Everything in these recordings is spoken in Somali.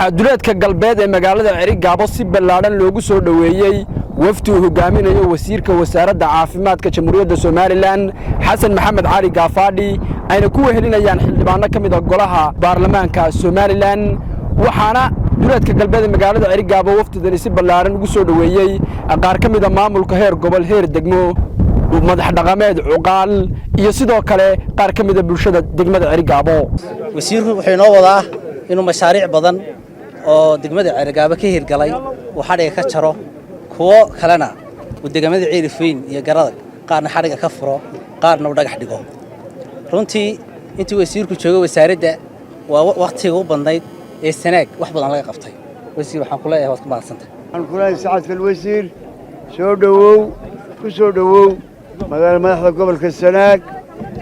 Waxaa duleedka galbeed ee magaalada Ceerigaabo si ballaadhan loogu soo dhoweeyey wafdi uu hogaaminayo wasiirka wasaaradda caafimaadka Jamhuuriyadda Somaliland, Xasan Maxamed Cali Gaafaadhi, ayna ku wehelinayaan xildhibaano ka mid a golaha baarlamaanka Somaliland. Waxaana duleedka galbeed ee magaalada Ceerigaabo wafdidani si ballaadhan ugu soo dhoweeyey qaar ka mid a maamulka heer gobol, heer degmo, madax dhaqameed, cuqaal iyo sidoo kale qaar ka mida bulshada degmada Ceerigaabo. Wasiirku wuxuu inoo wadaa inuu mashaariic badan oo degmada Ceerigaabo ka hirgalay uu xadhiga ka jaro, kuwo kalena uu degamada Ceelafweyn iyo Garadag qaarna xadhiga ka furo, qaarna uu dhagax dhigo. Runtii intii wasiirku joogay wasaaradda waa wakhtiga u badnayd ee Sanaag wax badan laga qabtay. Wasiir, waxaan ku leeyahay waad ku mahadsantahay. Waxaan ku leeyahay, sacadka alwasiir, soo dhowow, ku soo dhowow magaala madaxda gobolka Sanaag,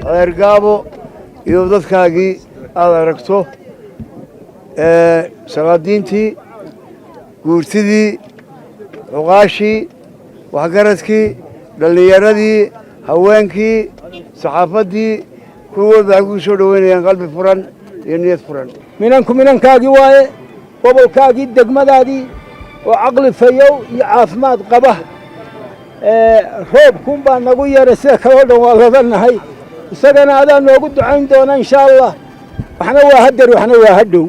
Ceergaabo, iyo dadkaagii aad aragto, salaadiintii, guurtidii, cuqaashii, waxgaradkii, dhallinyaradii, haweenkii, saxaafaddii, kuwood waxay kugu soo dhoweynayaan qalbi furan iyo niyad furan. Minanku minankaagii waaye, gobolkaagii, degmadaadii oo caqli fayow iyo caafimaad qaba. Roobkuunbaa nagu yaray, sida kaloo dhan waa ladanahay. Isagana adaa noogu ducayn doona, insha Allah. Waxna waa hadeer, waxna waa hadhow.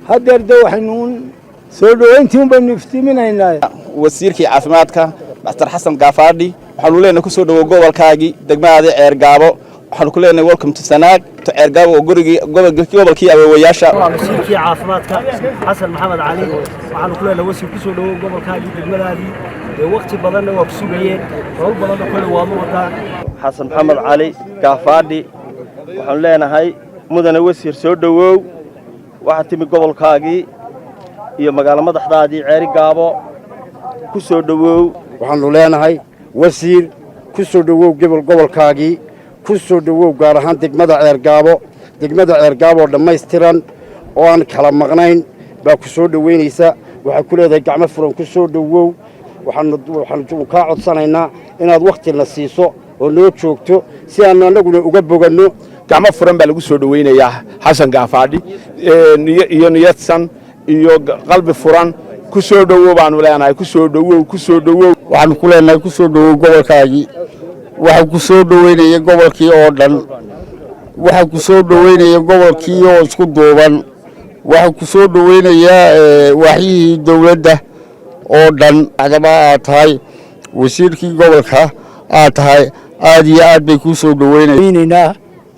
Hadeer de waxaynu soo dhowayntii un baynu iftiiminaynaa. Wasiirkii caafimaadka, Doctor Xasan Gaafaadhi, waxaanu leenahay ku soo dhowow gobolkaagii, degmadaadii Ceergaabo. Waxaanu ku leenahay welcome to Sanaag, to Ceergaabo oo gurigii gobolkii awoowayaasha. Wasiirkii caafimaadka Xasan Maxamed Cali, waxaanu ku leenahay, wasiir, ku soo dhowow gobolkaagii, degmadaadii. Dee waqti badanna waa ku sugayeen, howl badanna kole waad u wadaa. Xasan Maxamed Cali Gaafaadhi, waxaanu leenahay, mudane wasiir, soo dhowow. Waxaad timi gobolkaagii iyo magaalo madaxdaadii Ceerigaabo, ku soo dhowow. Waxaannu leenahay, wasiir, ku soo dhowow gobolkaagii, ku soo dhowow gaar ahaan degmada Ceergaabo. Degmada Ceergaabo oo dhammaystiran oo aan kala maqnayn baa ku soo dhowaynaysa. Waxaa ku leedahay gacmo furan ku soo dhowow. Waxaanu kaa codsanaynaa inaad wakhtina siiso oo noo joogto si aannu annaguna uga boganno. Gacmo furan baa lagu soo dhowaynayaa Xasan Gaafaadhi, iyo niyadsan iyo qalbi furan. Ku soo dhowow baanu leenahay, ku soo dhowow, ku soo dhowow. Waxaanu ku leenahay, ku soo dhowow gobolkaagii. Waxaa ku soo dhoweynaya gobolkii oo dhan, waxaa ku soo dhoweynaya gobolkii oo isku duuban, waxaa ku soo dhoweynayaa waaxyihii dowladda oo dhan. Adaba aad tahay wasiirkii gobolka aad tahay, aad iyo aad bay kuu soo dhoweynaynaa.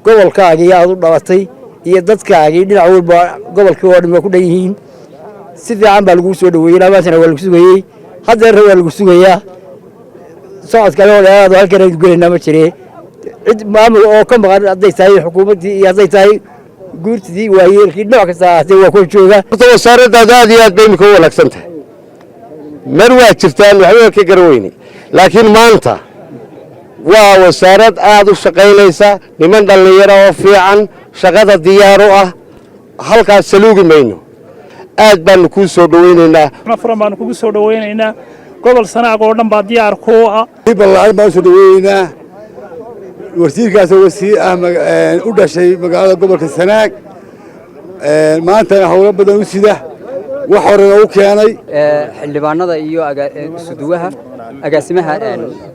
Gobolkaagii aad u dhalatay iyo dadkaagii dhinac walba, gobolkii oo dhan waa ku dhan yihiin. Si fiican baa laguu soo dhoweeyey. Maantana waa lagu sugayey, haddeerna waa lagu sugayaa. Socod kale oo dheeraad halkan aynu gelaynaa ma jire. Cid maamul oo ka maqan hadday tahay xukuumaddii iyo hadday tahay guurtidii, waayeelkii, dhinac kasta ahaatee, waa kuwa jooga. Horta wasaaraddaadu aad iyo aad bay imika u wanaagsan tahay. Mar waa jirtaan waxba ka garan weyne, laakiin maanta waa wasaarad aad u shaqaynaysa, niman dhallinyaro oo fiican, shaqada diyaar u ah. Halkaas saluugi mayno, aad baanu kuu soo dhowaynaynaa. Furan baanu kugu soo dhowaynaynaa. Gobol Sanaag oo dhan baa diyaar kuu ah. Ballaaran baan usoo dhoweynaynaa wasiirkaasoo wasiir ah u dhashay magaalada gobolka Sanaag, maantana howlo badan u sida, wax horena u keenay. Xildhibaanada iyo isuduwaha, agaasimaha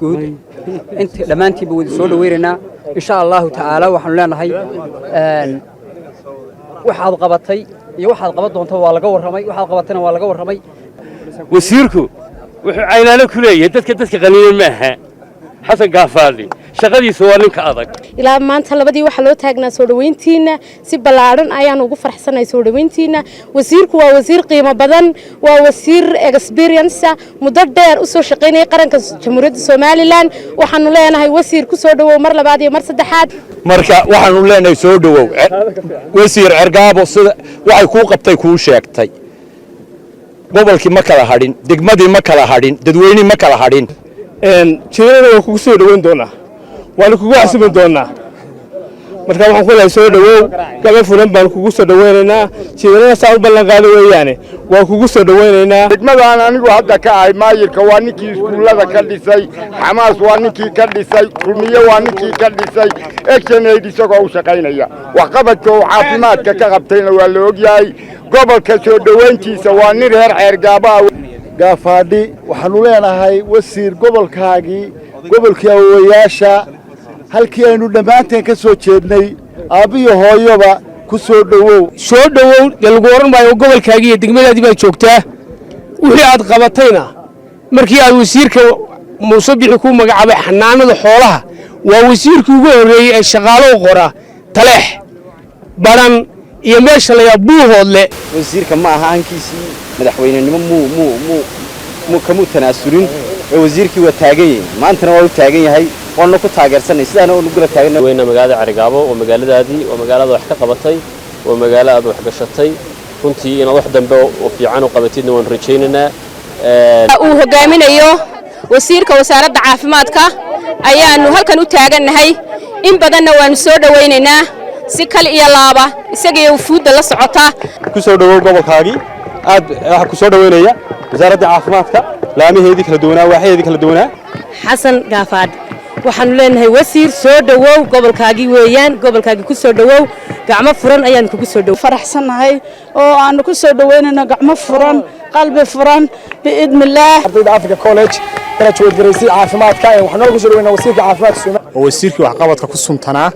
guud, int dhammaantiinba wada soo dhoweynaynaa, insha Allahu tacaala. Waxaanu leenahay, waxaad qabatay iyo waxaad qaban doonto waa laga warramay, waxaad qabatayna waa laga warramay. Wasiirku wuxuu caynaano ku leeyahay dadka qaniine maaha. Xasan Gaafaadhi shaqadiisa waa ninka adag. Ilaa maanta labadii waxaa loo taagnaa soo dhoweyntiina. Si ballaadhan ayaan ugu farxsanahay soo dhoweyntiina. Wasiirku waa wasiir qiimo badan, waa wasiir experience, muddo dheer u soo shaqaynayay qaranka Jamhuuriyadda Somaliland. Waxaanu leenahay, wasiir, ku soo dhowow mar labaad iyo mar saddexaad. Marka waxaanu leenahay, soo dhowow, wasiir. Cergaabo sida waxay kuu qabtay, kuu sheegtay, gobolkii ma kala hadhin, degmadii ma kala hadhin, dadweynihii ma kala hadhin. Jiirada waa kugu soo dhoweyn doonaa, waana kugu casuumi doonaa. Marka waxaan ku leeyahay, soo dhowow, gaba furan baan kugu soo dhoweynaynaa. Jiidalena saa u ballan qaado weeyaane, waan kugu soo dhoweynaynaa. Degmadaan anigu hadda ka ahay maayirka waa ninkii iskuullada ka dhisay, Xamaas waa ninkii ka dhisay, Kulmiye waa ninkii ka dhisay, Action Aid isagoo u shaqaynaya. Waxqabadka uu caafimaadka ka qabtayna waa la ogyahay. Gobolka soo dhowayntiisa waa nin reer Ceergaaba. Gaafaadhi, waxaanu leenahay wasiir, gobolkaagii, gobolkii awowayaasha, halkii aynu dhammaanteen ka soo jeednay, aabbiyo hooyoba, ku soo dhowow. Soo dhowow dee lagu odhan maayo, gobolkaagii iyo degmadaadii baad joogtaa. Wixii aad qabatayna markii aad wasiirka Muuse Bixi ku magacaabay xanaanada xoolaha, waa wasiirkii ugu horreeyey ee shaqaalo u qora Taleex, Baran iyo meesha layaa Buuhoodle. Wasiirka ma aha hankiisii madaxweynenimo muu kamuu tanaasulin ee wasiirkii waa taagan yahay, maantana waa u taagan yahay, waana ku taageersanay, sidaana waanu gula taagan. Weyna magaalada Cerigaabo waa magaaladaadii, waa magaalada wax ka qabatay, waa magaalo aad wax gashatay. Runtii inaad wax dambe oo fiican u qabatidna waanu rajaynaynaa. Uu hogaaminayo wasiirka wasaaradda caafimaadka ayaannu halkan u taagannahay. In badanna waannu soo dhowaynaynaa si kal iyo laaba isagiyo wufuudda la socota. Ku soo dhowow gobolkaagii. Aad waxaa ku soo dhoweynaya wasaaradda caafimaadka, laamaheedii kala duwanaa, waaxyaheedii kala duwanaa. Xasan Gaafaadhi, waxaanu leenahay wasiir, soo dhowow, gobolkaagii weeyaan, gobolkaagii ku soo dhowow, gacmo furan ayaanu kugu soo dhow. Faraxsannahay oo aanu ku soo dhoweynayno gacmo furan, qalbi furan, biidnillaah. Ardayda Africa College graduate garaysay caafimaadka ee waxaan noogu soo dhaweynaa wasiirka caafimaadka Soomaaliya. Oo wasiirkii waxqabadka ku suntanaa.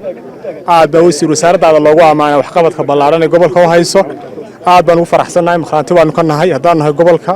Aad baa wasiir wasaaraddaada loogu ammaanay waxqabadka ballaaran ee gobolka u hayso. Aad baan ugu faraxsannahay, markhaanti baanu ka nahay haddaan nahay gobolka,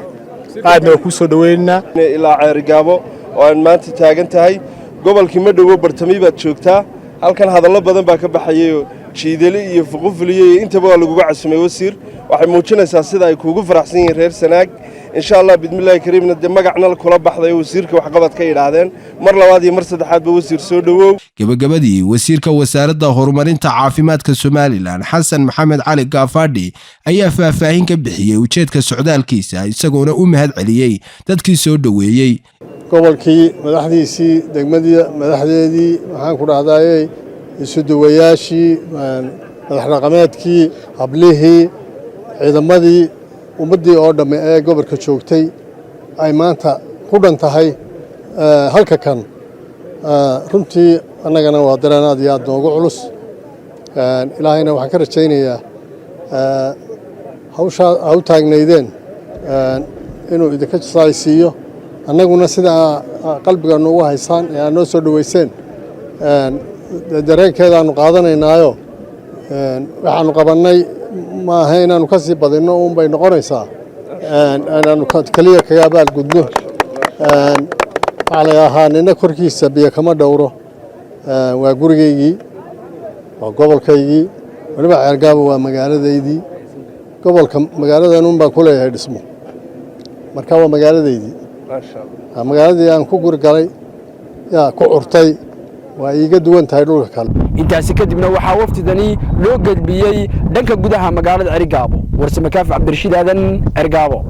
aadna waa kuu soo dhoweynaynaa. Ilaa Ceerigaabo oo aan maanta taagan tahay, gobolkii ma dhowo, bartamii baad joogtaa. Halkan hadallo badan baa ka baxayayoo Jiidali iyo Fuqufuliye iyo intaba waa laguga casumay wasiir. Waxay muujinaysaa sida ay kuugu faraxsan yihiin reer Sanaag. Insha Allah, bidmillaahi kariimna, dee magacna kula baxday oo wasiirka waxqabad ka yidhaahdeen. Mar labaad iyo mar saddexaadba wasiir, soo dhowow. Gebagabadii, wasiirka wasaaradda horumarinta caafimaadka Somaliland Xasan Maxamed Cali Gaafadhi ayaa faahfaahin ka bixiyey ujeedka socdaalkiisa, isagoona u mahad celiyey dadkii soo dhoweeyey. Gobolkii madaxdiisii, degmadii madaxdeedii, maxaan ku dhahdaayey, isuduwayaashii, madax dhaqameedkii, hablihii, ciidamadii, ummaddii oo dhamme ee gobolka joogtay ay maanta ku dhan tahay halka kan. Runtii annagana waa dareen aad iyo aad noogu culus. Ilaahayna waxaan ka rajaynayaa hawshaa ha u taagnaydeen inuu idinka saaysiiyo. Annaguna sidaa qalbiga noogu haysaan ee aad noo soo dhoweyseen dareenkeedaannu qaadanaynaayo, waxaannu qabannay maaha inaannu ka sii badinno uun bay noqonaysaa, inaannu keliya kaga abaalgudno. Waxaa la ahaa nina korkiisa biyo kama dhowro. Waa gurigaygii, waa gobolkaygii, weliba Ceergaabo waa magaaladaydii. Gobolka magaaladan un baan ku leeyahay dhismo, marka waa magaaladaydii, magaaladii aan ku guri galay, yaa ku curtay, waa iiga duwan tahay dhulka kale. Intaasi kadibna waxaa wafdidani loo gedbiyey dhanka gudaha magaalada Cerigaabo. Warsame Kaafi Cabdirashiid Aadan, Cergaabo.